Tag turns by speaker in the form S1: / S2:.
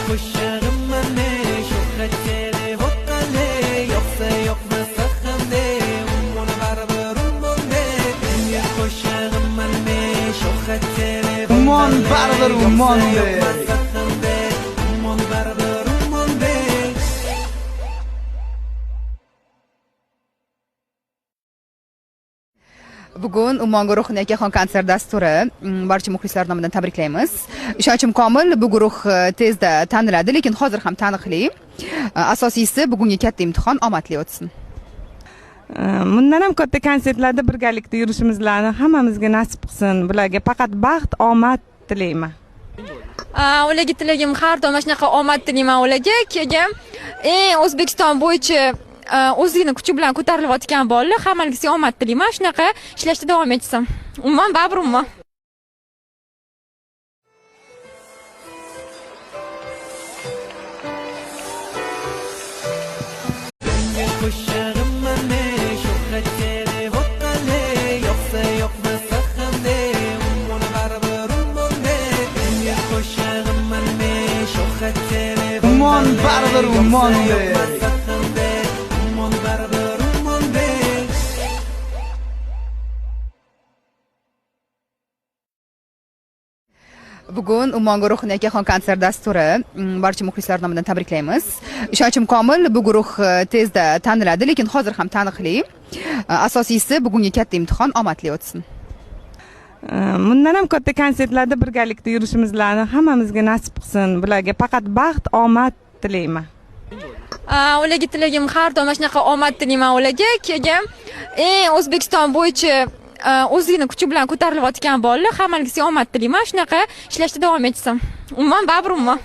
S1: Qo'shig'imni shuhratchili voqali yoqsa yoqmasa hamda ummon baribir ummonda. Yangi qo'shig'imni shuhratchili
S2: Ummon baribir ummonda.
S1: Yoqmasa hamda ummon baribir ummonda.
S3: Bugun Ummon guruhining Yakkaxon konsert dasturi, barcha muxlislar nomidan tabriklaymiz. Ishonchim komil, bu guruh tezda taniladi, lekin hozir ham taniqli. Asosiysi bugungi katta imtihon omadli o'tsin.
S4: Bundan ham katta konsertlarda birgalikda yurishimizlarni hammamizga nasib qilsin. Bularga faqat baxt, omad tilayman.
S5: Ularga tilagim har doim shunaqa omad tilayman ularga. Keyin eng O'zbekiston bo'yicha o'zini kuchi bilan ko'tarilayotgan bolalar hammalariga omad tilayman. Shunaqa ishlashda davom etsin. Umuman baribir umuman.
S1: Yangi qo'shig'imni shuhratchili voqali yoqsa yoqmasa hamda ummon baribir ummonda. Yangi qo'shig'imni shuhratchili
S2: Ummon baribir ummonda.
S1: Yoqmasa hamda ummon baribir ummonda.
S3: Bugun Ummon guruhining Yakkaxon konsert dasturi, barcha muxlislar nomidan tabriklaymiz. Ishonchim komil, bu guruh tezda taniladi, lekin hozir ham taniqli. Asosiysi bugungi katta imtihon omadli o'tsin.
S4: Bundan ham katta konsertlarda birgalikda yurishimizlarni hammamizga nasib qilsin. Bularga faqat baxt, omad tilayman.
S5: Ularga tilagim har doim shunaqa omad tilayman ularga. Keyin eng O'zbekiston bo'yicha o'zini kuchi bilan ko'tarilayotgan bolalar hammalariga omad tilayman. Shunaqa ishlashda davom etsin. Umuman baribir umuman.